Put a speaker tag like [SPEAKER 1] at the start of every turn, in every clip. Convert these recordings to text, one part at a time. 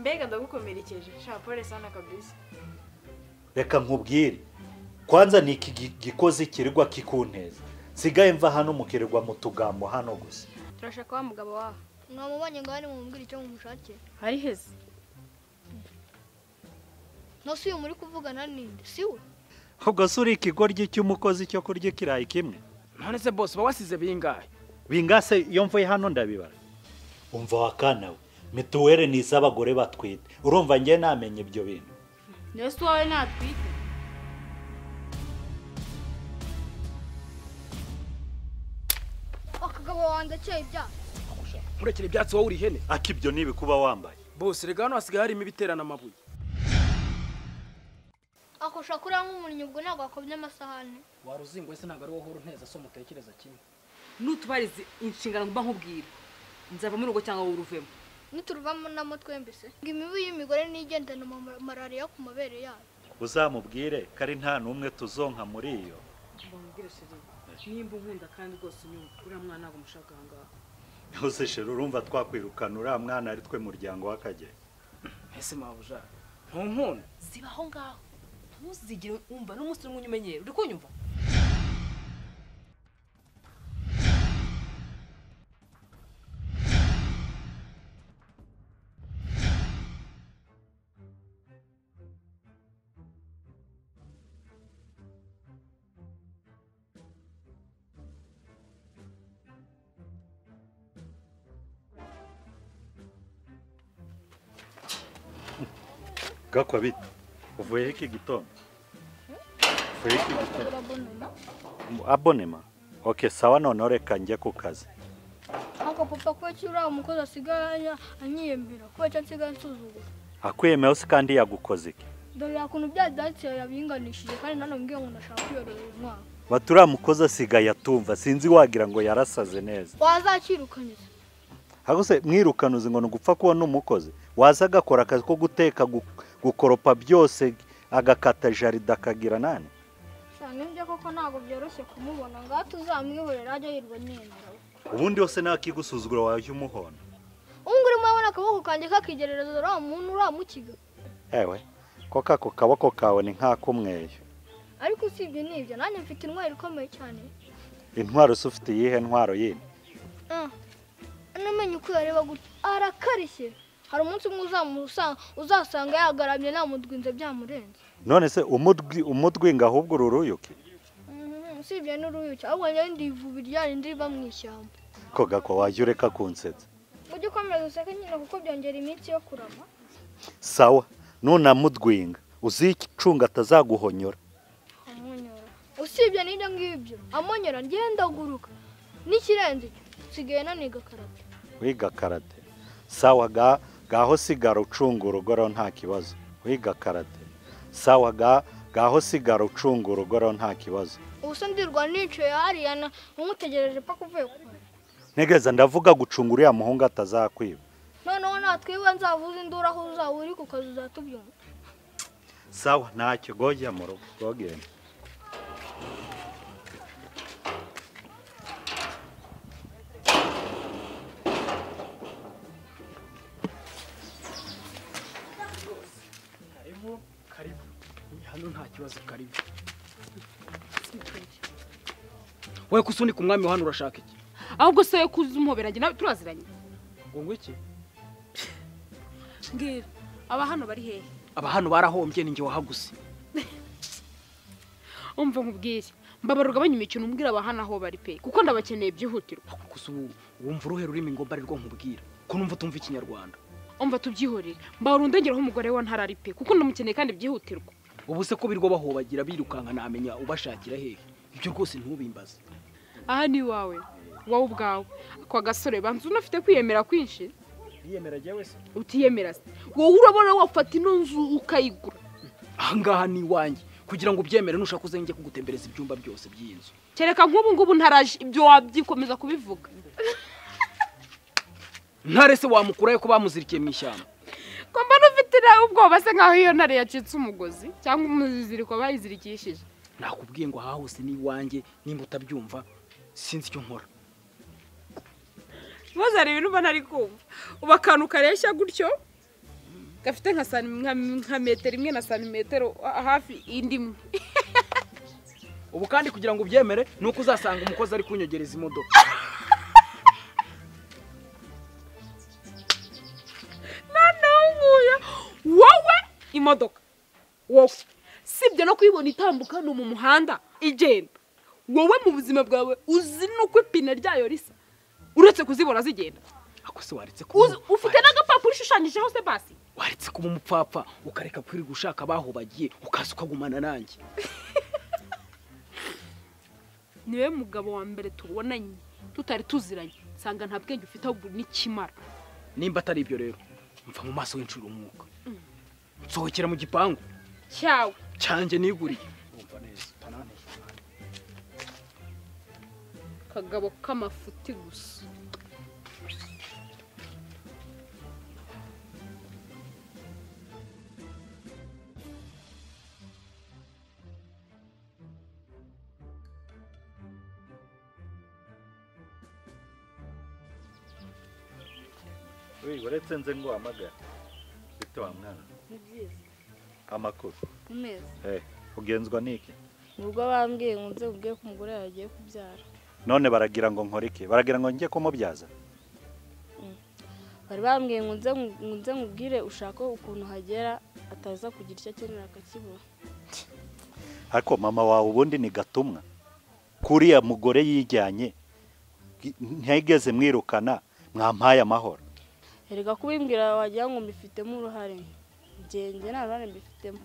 [SPEAKER 1] Mbega ndagukomerekeje. Sha pole sana kabisa.
[SPEAKER 2] Reka nkubwire. Kwanza ni iki gikozi kirirwa kikunteza. Sigaye mva hano mukirirwa mu tugambo hano gusa.
[SPEAKER 3] Turashaka wa mugabo wa. Mwamubonye ngo ari mumubwire icyo mumushake.
[SPEAKER 1] Hari heze.
[SPEAKER 3] No si uyu muri kuvugana ninde? Si we?
[SPEAKER 2] Ubwo se uri ikigoryi cy'umukozi cyo kurya ikirayi kimwe?
[SPEAKER 4] None se boss bawasize bingahe?
[SPEAKER 2] Bingase iyo mvuye hano ndabibara. Umva wakana we, mituwere ni iz'abagore batwite. Urumva ngiye namenye ibyo bintu.
[SPEAKER 1] Nese wawe natwite.
[SPEAKER 3] Akagabo wanjye cye ibya.
[SPEAKER 4] Murekere ibyatsi wowe uri hene.
[SPEAKER 2] Akibyo nibi kuba wambaye.
[SPEAKER 4] Boss rega hano hasigaye harimo ibiterana amabuye.
[SPEAKER 3] Akosha kuri nk'umunyu ubwo ntabwo akobye amasahane.
[SPEAKER 4] Waruzingo ese ntabwo ari wowe uhora unteza so mutekereza kimwe.
[SPEAKER 5] Nutubarize inshingano ngomba nkubwira. Nzava mu rugo cyangwa wowe uruvemo.
[SPEAKER 3] Nituruvamo namo twembese. Ngo imibu y'imigore nigendana malaria ku mabere yayo.
[SPEAKER 2] Uzamubwire kari nta numwe tuzonka muri iyo.
[SPEAKER 5] Mbamubwire chérie. Nimba unkunda kandi rwose unyumva uriya mwana ntabwo mushaka aha ngaha.
[SPEAKER 2] Ose chérie urumva twakwirukana uriya mwana ari twe muryango w'akagera.
[SPEAKER 4] Ese mabuja ntunkunda.
[SPEAKER 5] Ziba aho ngaho. Ntuzigere umva n'umunsi umwe umenyera. Uri kunyumva?
[SPEAKER 2] Gakwa bita uvuye iki gitondo? Uvuye iki gitondo? Abonema. Okay, sawa none reka njye ku kazi.
[SPEAKER 3] Ako papa ko cyura umukozi asigaye anyiyemera ko cyo nsigaye nsuzugura.
[SPEAKER 2] Akwiyemera se kandi yagukoze iki?
[SPEAKER 3] Dore akuntu bya dance yabinganishije kandi nano mbwiye ngo ndashaka kwiyorera umwana.
[SPEAKER 2] Batura mukozi asigaye atumva sinzi wagira ngo yarasaze neza.
[SPEAKER 3] Wazakirukanye se?
[SPEAKER 2] Hagose mwirukanuze ngo nugupfa kubona umukozi waza agakora akazi ko guteka gukoropa byose agakata jarida akagira nane.
[SPEAKER 3] Nibyo koko ntabwo byoroshye kumubona ngaho tuzamwihorera ajya yirwa nyemera.
[SPEAKER 2] Ubundi yose nakigusuzugura wajya umuhona.
[SPEAKER 3] Ubu urimo urabona akaboko kanjye kakigerereza uriya muntu uramukiga.
[SPEAKER 2] Ewe ko kako kaboko kawe ni nk'akumweyo.
[SPEAKER 3] Ariko usibye n'ibyo nanjye mfite intwaro ikomeye cyane.
[SPEAKER 2] Intwaro se ufite iyihe ntwaro yindi?
[SPEAKER 3] Namenye uko yareba gutya arakarishye. Hari umunsi umwe uzasanga yagaramye namudwinze byamurenze.
[SPEAKER 2] None se umudwinga ahubwo ururuyuki?
[SPEAKER 3] Usibye n'uruyuki ahubwo njye ndivuba iryari ndiriba mu ishyamba.
[SPEAKER 2] Ko gakwa wajya ureka kunsetsa.
[SPEAKER 3] Ujye ukomeza useke nyine kuko byongera iminsi yo kurama.
[SPEAKER 2] Sawa nunamudwinga uzicunga atazaguhonyora.
[SPEAKER 3] Amonyora. Usibye n'ibyo ngibyo amonyora ngenda guruka. N'ikirenze icyo nsigaye naniga karate.
[SPEAKER 2] Wiga karate. Sawa gaho sigara ucunga urugo nta kibazo. Wiga karate. Sawa gaho sigara ucunga urugo nta kibazo.
[SPEAKER 3] Ubu ndirwa nicaye hariya numutegereje paka uvuye gukora.
[SPEAKER 2] Ntegeza ndavuga gucunga uriya muhungu atazakwiba.
[SPEAKER 3] Noneho natwiba nzavuza induru aho uzaba uri ku kazi uzatubyumva.
[SPEAKER 2] Sawa ntacyo gojya mu rugo gogenda.
[SPEAKER 4] Karibu. Hano nta kibazo karibu. Wewe kusunika umwami wa hano urashaka iki?
[SPEAKER 5] Ahubwo se yo kuzumuhobera nge nawe turaziranye.
[SPEAKER 4] Ngo iki?
[SPEAKER 5] Ngira aba hano bari hehe?
[SPEAKER 4] Aba hano barahombye ninjye wahaguse.
[SPEAKER 5] Umva nkubwire, mbabaruga abanyimikino umbwira aba hano aho bari pe kuko ndabakeneye byihutirwa.
[SPEAKER 4] Gusa wumva uruhe rurimi ngo bari rwo nkubwira ko numva utumva ikinyarwanda.
[SPEAKER 5] Umva tubyihorere, mbarundengeraho umugore wa ntarari pe kuko ndamukeneye kandi byihutirwa.
[SPEAKER 4] Ubu se ko birwo bahobagira birukanka namenya ubashakira hehe? Ibyo rwose ntubimbaze.
[SPEAKER 5] Aha ni wawe, wowe ubwawe. Ako gasore banzu unafite kwiyemera kwinshi.
[SPEAKER 4] Yiyemera jyewe se?
[SPEAKER 5] Utiyemera se. Wowe urabona wafata ino nzu ukayigura.
[SPEAKER 4] Aha ngaha ni iwanjye kugira ngo ubyemere nushaka uzenge kugutembereza ibyumba byose by'iyi nzu.
[SPEAKER 5] Kereka nk'ubu ngubu ntaraje ibyo wabyikomeza kubivuga.
[SPEAKER 4] Ntare se wamukurayo ko bamuzirikiye mu ishyamba?
[SPEAKER 5] Ko mbona ufite ubwoba se nkaho iyo ntare yacitse umugozi cyangwa umuziriko bayizirikishije.
[SPEAKER 4] Nakubwiye ngo aha hose ni iwanjye nimba utabyumva sinzi icyo nkora.
[SPEAKER 5] Maze hari ibintu mbona ari kumva. Ubu akantu kareshya gutyo Gafite nka metero imwe na santimetero hafi indi imwe.
[SPEAKER 4] Ubu kandi kugira ngo ubyemere nuko uzasanga umukozi ari kunyogereza imodoka.
[SPEAKER 5] None wowe imodoka wowe sibyo no kuyibona itambuka no mu muhanda igenda, wowe mu buzima bwawe uzi nuko ipine ryayo risa uretse kuzibona zigenda.
[SPEAKER 4] Ako se waretse kuba
[SPEAKER 5] ufite n'agapapuro ishushanyijeho se basi?
[SPEAKER 4] Waretse kuba umupfapfa ukareka kwirirwa ushaka abaho bagiye ukaza ukagumana nanjye.
[SPEAKER 5] Niwe mugabo wa mbere tubonanye tutari tuziranye nsanga nta bwenge ufite ahubwo n'ikimara.
[SPEAKER 4] Nimba atari ibyo rero mva mu maso w'incuro umwuka nsohokera mu gipangu
[SPEAKER 5] cyawe
[SPEAKER 4] cyanjye niguriye. Umva neza utananeshwa
[SPEAKER 5] kagabo k'amafuti gusa.
[SPEAKER 2] Uretse nze ngo uhamagare bite wa mwana?
[SPEAKER 1] Ni byiza.
[SPEAKER 2] Amakuru
[SPEAKER 1] ni meza.
[SPEAKER 2] Ugenzwa n'iki?
[SPEAKER 1] Ubwo bambwiye ngo nze ubwiye ko umugore yagiye kubyara.
[SPEAKER 2] None baragira ngo nkore iki? Baragira ngo njye kumubyaza?
[SPEAKER 1] Bari bambwiye ngo nze nkubwire ushaka ukuntu hagera ataza kugira icyo akenera akakibura.
[SPEAKER 2] Ariko mama wawe ubundi ni gatumwa. Kuriya mugore yijyanye ntiyigeze mwirukana mwampaye amahoro.
[SPEAKER 1] Erega kubimbwira wagira ngo mbifitemo uruhare. Njye nta ruhare mbifitemo.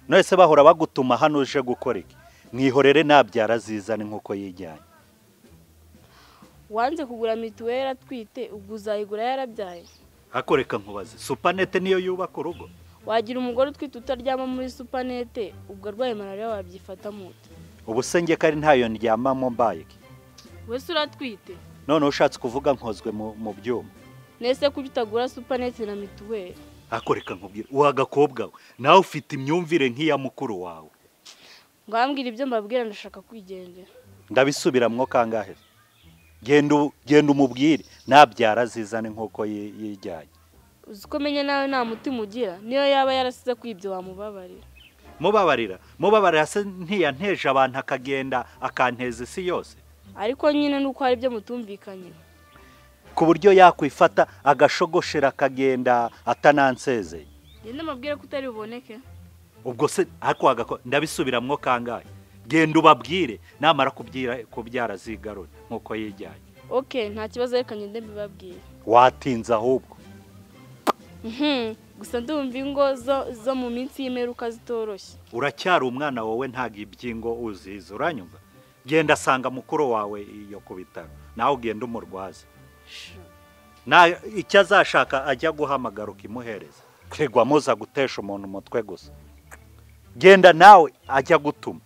[SPEAKER 2] None se bahora bagutuma hano uje gukora iki? Mwihorere nabyara zizane nkuko yijyanye.
[SPEAKER 1] Wanze kugura mituweli atwite ubwo uzayigura yarabyaye.
[SPEAKER 2] Akoreka nkubaze, supanete niyo yubaka urugo?
[SPEAKER 1] Wagira umugore utwite utaryama muri supanete ubwo arwaye malaria wabyifata mute?
[SPEAKER 2] Ubu se njye kari ntayo ndyamamo mbaye iki?
[SPEAKER 1] Wese uratwite?
[SPEAKER 2] None ushatse kuvuga nkozwe mu byuma.
[SPEAKER 1] Nese kuki utagura supanete na mituweli?
[SPEAKER 2] Akoreka nkubwira uwa gakobwa we nawe ufite imyumvire nk'iya mukuru wawe.
[SPEAKER 1] Ngambwira ibyo mbabwira ndashaka kwigendera.
[SPEAKER 2] Ndabisubiramwo kangahe? Genda umubwire nabyara zizane nkuko yijyanye.
[SPEAKER 1] Uzi ko menye nawe nta mutima ugira niyo yaba yarasize kwibyo wamubabarira.
[SPEAKER 2] Mubabarira se ntiyanteje abantu akagenda akanteza isi yose.
[SPEAKER 1] Ariko nyine nuko hari ibyo mutumvikanye.
[SPEAKER 2] Ku buryo yakwifata agashogoshera akagenda atanansezeye.
[SPEAKER 1] Genda mabwire ko utari buboneke.
[SPEAKER 2] Ubwo se ariko ndabisubiramwo kangahe? Genda ubabwire namara kubyara zigarura nkuko yijyanye.
[SPEAKER 1] Okay, nta kibazo reka ngende mbibabwire.
[SPEAKER 2] Watinze ahubwo.
[SPEAKER 1] Gusa ndumva ingo zo mu minsi y'imperuka zitoroshye.
[SPEAKER 2] Uracyari umwana wowe ntago ibyingo uzizi uranyumva? Genda sanga mukuru wawe iyo ku bitaro nawe ugenda umurwaze. Na icyo azashaka ajya guhamagara ukimuhereza. Kwegwa muza gutesha umuntu umutwe gusa. Genda nawe ajya gutuma.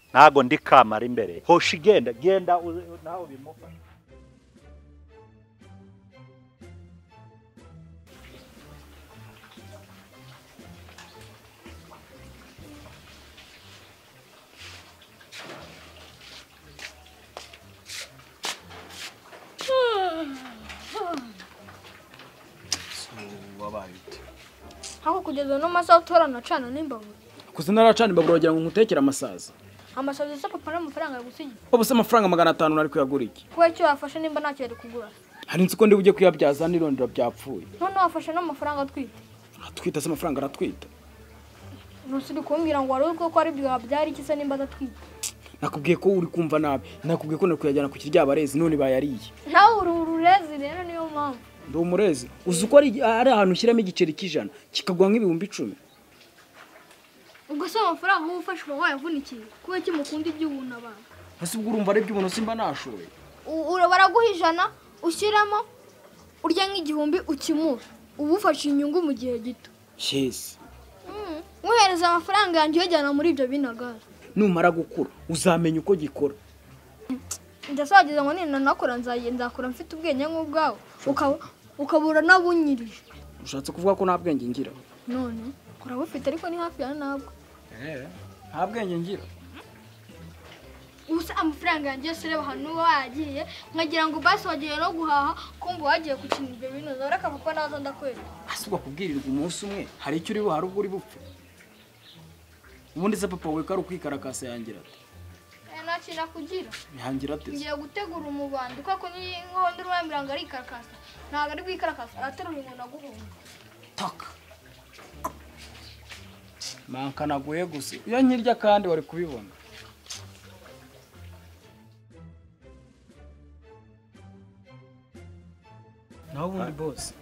[SPEAKER 2] Ntago ndi kamara imbere. Hoshi genda genda nawe bimufasha.
[SPEAKER 3] Hako kugeza no masaha utorana cana n'imbabura.
[SPEAKER 4] Kuze naracana imbabura wagira ngo nkutekere amasaza.
[SPEAKER 3] Amasaza se papa n'amafaranga yagusigiye.
[SPEAKER 4] Ubu se amafaranga 500 nari kuyagura iki?
[SPEAKER 3] Kuba icyo wafashe nimba ntacyo yari kugura.
[SPEAKER 4] Hari nzi ko ndi bujye kuyabyaza nirondera byapfuye.
[SPEAKER 3] None wafashe n'amafaranga atwite.
[SPEAKER 4] Atwita se amafaranga aratwita.
[SPEAKER 3] Nusiri kumbwira ngo wari uko ari byo wabyara iki se nimba adatwite.
[SPEAKER 4] Nakubwiye ko uri kumva nabi. Nakubwiye ko nari kuyajyana ku kiryabarezi none bayariye.
[SPEAKER 3] Nawe uri ururezi rero niyo mpamvu.
[SPEAKER 4] Ndi umurezi. Uzi uko ari ahantu ushyiramo igiceri cy'ijana kikagwa nk'ibihumbi 10.
[SPEAKER 3] Ubwo se amafaranga uba ufashe uba wayavunikiye kuba iki mukunda iby'ubuntu abantu.
[SPEAKER 4] Ese ubwo urumva ari iby'ubuntu simba nashoye.
[SPEAKER 3] Baraguha 100 ushyiramo urya nk'igihumbi ukimura uba ufashe inyungu mu gihe gito.
[SPEAKER 4] Yes.
[SPEAKER 3] Nkuhereza amafaranga yanjye uyajyana muri ibyo binagara.
[SPEAKER 4] Numara gukura uzamenya uko gikora.
[SPEAKER 3] Ndasageza ngo ninanakora nzakora mfite ubwenge nk'ubwawe ukabura nabunyirije.
[SPEAKER 4] Ushatse kuvuga ko nta bwenge ngira?
[SPEAKER 3] None urabufite ariko ni hafi ya nabwo.
[SPEAKER 4] Nta bwenge ngira.
[SPEAKER 3] Ubusa amafaranga yanjye yose reba hano wagiye nkagira ngo basi wagiye no guhaha kumva wagiye gukina ibyo bintu zoreka papa naza ndakwereka.
[SPEAKER 4] Asubwa kubwirirwa umunsi umwe hari icyo uri buhari ubwo uri bupfe. Ubundi se papa we kari kwikarakasa yangira ati.
[SPEAKER 3] Nta kintu akugira.
[SPEAKER 4] Yangira ati.
[SPEAKER 3] Ngiye gutegura umubando kuko ni nkondo urwambira ngo arikarakasa. Ntabwo ari kwikarakasa araterura inkoni aguhunga.
[SPEAKER 4] Taka. Manka naguye gusa. Iyo nkirya kandi wari kubibona. Naho ubundi boss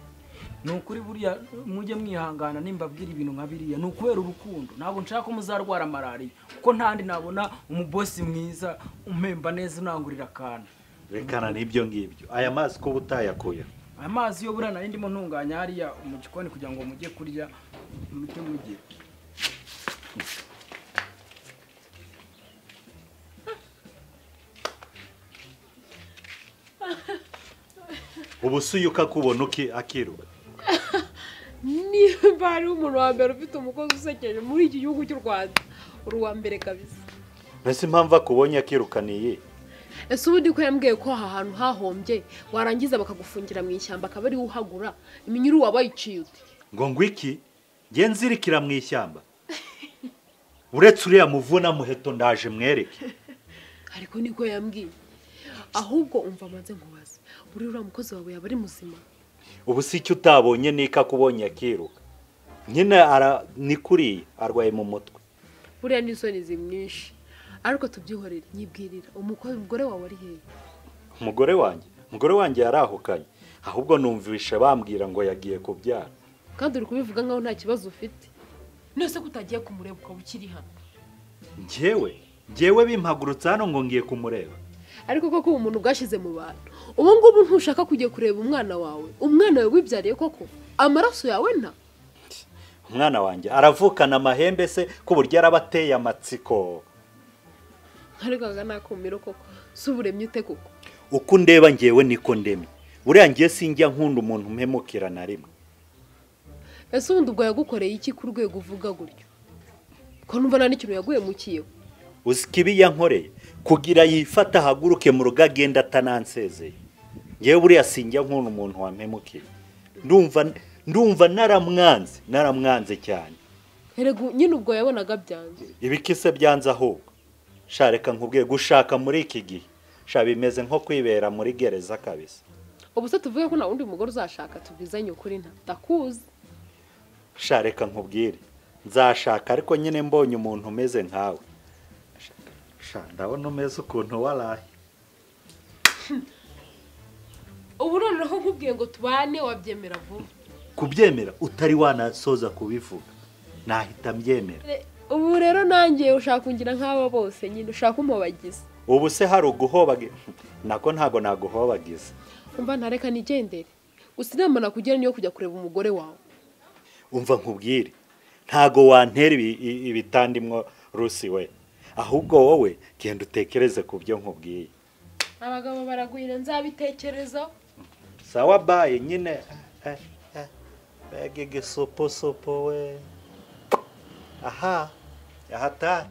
[SPEAKER 4] ni ukuri buriya mujye mwihangana nimbabwira ibintu nka biriya ni ukubera urukundo ntabwo nshaka ko muzarwara malariya kuko ntandi nabona umubosi mwiza umpemba neza unangurira akantu.
[SPEAKER 2] Rekana n'ibyo ngibyo aya mazi ko utayakuye
[SPEAKER 4] aya mazi yo buriya nari ndimo ntunganya hariya mu gikoni kugira ngo mujye kurya mujye mugire.
[SPEAKER 2] Ubu se ukakubona akiruka
[SPEAKER 5] niba ari umuntu wa mbere ufite umukozi usekeje muri iki gihugu cy'u Rwanda uri uwa mbere kabisa.
[SPEAKER 2] Mbese impamvu akubonye akirukaniye
[SPEAKER 5] ese ubundi ko yambwiye ko aha hantu hahombye warangiza bakagufungira mu ishyamba akaba ari uhagura iminyururu wabayiciye ute
[SPEAKER 2] ngo ngwiki nge nzirikira mu ishyamba uretse uriya muvuna muheto ndaje mwereke.
[SPEAKER 5] Ariko niko yambwiye ahubwo umva amaze nkubaze buri uriya mukozi wawe yaba ari muzima.
[SPEAKER 2] Ubu si icyo utabonye nika kubonye akiruka nyine ni kuriya arwaye mu mutwe
[SPEAKER 5] buriya n'isoni zimwinshi ariko tubyihorere nyibwirira umugore wawe ari hehe?
[SPEAKER 2] Umugore wanjye umugore wanjye yarahukanye ahubwo numvishe bambwira ngo yagiye kubyara.
[SPEAKER 5] Kandi uri kubivuga nkaho nta kibazo ufite nose ko utagiye kumureba ukaba ukiri hano.
[SPEAKER 2] Njyewe bimpagurutse hano ngo ngiye kumureba.
[SPEAKER 5] Ariko koko umuntu bwashize mu bantu ubu ngubu ntushaka kujya kureba umwana wawe umwana wawe wibyariye koko amaraso yawe nta
[SPEAKER 2] umwana wanjye aravukana amahembe se ku buryo arabateye amatsiko.
[SPEAKER 5] Ariko aga nakumiro koko si uburemye ute koko
[SPEAKER 2] uko ndeba ngewe niko ndemye buriya ngiye sinjya nkunda umuntu umpemukira na rimwe.
[SPEAKER 5] Ese ubundi ubwo yagukoreye iki ku rwego uvuga gutyo ko numva nta n'ikintu yaguhemukiyeho?
[SPEAKER 2] Uzi ikibi yankoreye kugira yifata ahaguruke mu rugo agenda atanansezeye. Ngewe buriya sinjya nkunda umuntu wampemukiye ndumva naramwanze cyane.
[SPEAKER 5] Erega nyine ubwo yabonaga byanze
[SPEAKER 2] ibiki se byanze ahubwo sha reka nkubwiye gushaka muri iki gihe sha bimeze nko kwibera muri gereza kabisa.
[SPEAKER 5] Ubu se tuvuge ko nta wundi mugore uzashaka tubwizanye ukuri nta ndakuzi.
[SPEAKER 2] Sha reka nkubwire nzashaka ariko nyine mbonye umuntu umeze nkawe. Sha ndabona umeze ukuntu waraye.
[SPEAKER 5] Ubu noneho nkubwiye ngo tubane wabyemera vuba.
[SPEAKER 2] Kubyemera utari wanasoza kubivuga nahita mbyemera.
[SPEAKER 5] Ubu rero nanjye ushaka kungira nk'aba bose nyine ushaka umubagiza.
[SPEAKER 2] Ubu se hari uguhobagiza nako ntago naguhobagiza.
[SPEAKER 5] Umva ntareka nigendere gusa inama nakugira niyo kujya kureba umugore wawe.
[SPEAKER 2] Umva nkubwire ntago wantera ibitandimwo rusi we ahubwo wowe genda utekereze ku byo nkubwiye.
[SPEAKER 5] Abagabo baragwira nzabitekereza.
[SPEAKER 2] Sawa baye nyine bege gesopo sopo we aha ahata.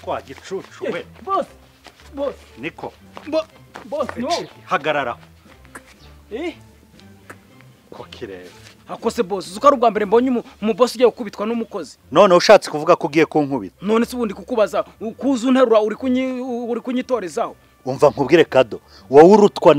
[SPEAKER 2] Kwa gicucu we
[SPEAKER 4] boss boss
[SPEAKER 2] niko
[SPEAKER 4] boss no
[SPEAKER 2] hagarara ko kireba
[SPEAKER 4] akose boss uzuko ari ubwa mbere mbonye umuboss ugiye gukubitwa n'umukozi.
[SPEAKER 2] None ushatse kuvuga ko ugiye kunkubita?
[SPEAKER 4] None se ubundi kukubaza ukuza unterura uri kunyitorezaho.
[SPEAKER 2] Umva nkubwire kado wowe urutwa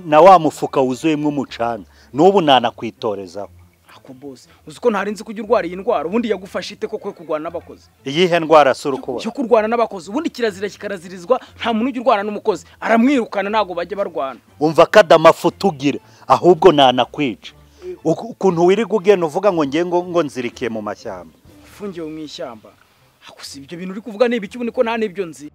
[SPEAKER 2] na wa mufuka wuzuyemo umucanga n'ubu nanakwitorezaho.
[SPEAKER 4] Ako boss uzuko ntari nzi kujya urwara iyi ndwara ubundi yagufasha ite koko kurwana n'abakozi?
[SPEAKER 2] Iyihe ndwara se urukubona?
[SPEAKER 4] Cyo kurwana n'abakozi ubundi kirazira kikarazirizwa nta muntu ujya urwana n'umukozi aramwirukana ntago bajya barwana.
[SPEAKER 2] Umva kada amafuta ugira ahubwo nanakwica ukuntu wirirwa ugenda uvuga ngo ngiye ngo nzirikiye mu mashyamba
[SPEAKER 4] ufungiwe mu ishyamba. Ako si ibyo bintu uri kuvuga ni ibiki ubundi ko nta n'ibyo nzi.